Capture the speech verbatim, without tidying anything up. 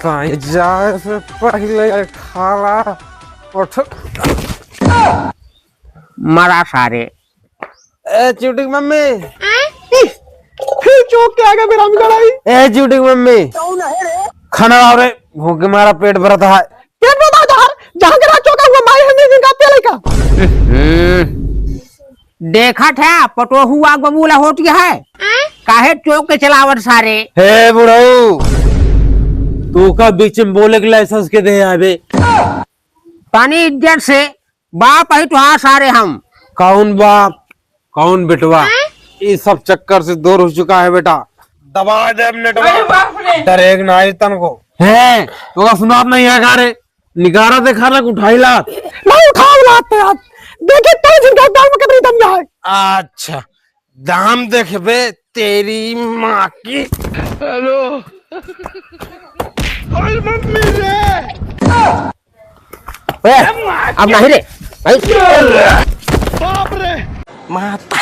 कहीं जाए से पहले खाला उठ। मरा सारे। ए, चिउटी की मम्मी। फिर चौक के आगे बेरामी कराई। ए, चिउटी की मम्मी। खाना लाओ रे, भूख के मारा पेट भरत है। पेट भरत है? जहाँ के रात चौका हुआ, माई है नहीं जिनका पेले का। हम्म। देखत है, पटोहू आग बबूला होती है। काहे चौक के चलावत सारे? हे बुढ़ऊ, तू का बीच में बोले के लाइसेंस के दे आवे? तनी इज्जत से, बाप ही तो हाँ सारे हम। कौन बाप, कौन बेटवा? ई सब चक्कर से दूर हो चुका है बेटा। दबा दे अब नेटवा। अरे बाप रे। डरेग ना आई तनको। हैं, तोका सुनात नहीं है का रे? निकारा देखा ना उठाई लात। ना उठाओ लात तो यार। देखे तो जिनका दाल में कितनी दम है। अच्छा, दाम देखबे तेरी माँ की। हेलो। ओए मम्मी रे। ए, अब नहीं रे। भाई। बाप रे। माता।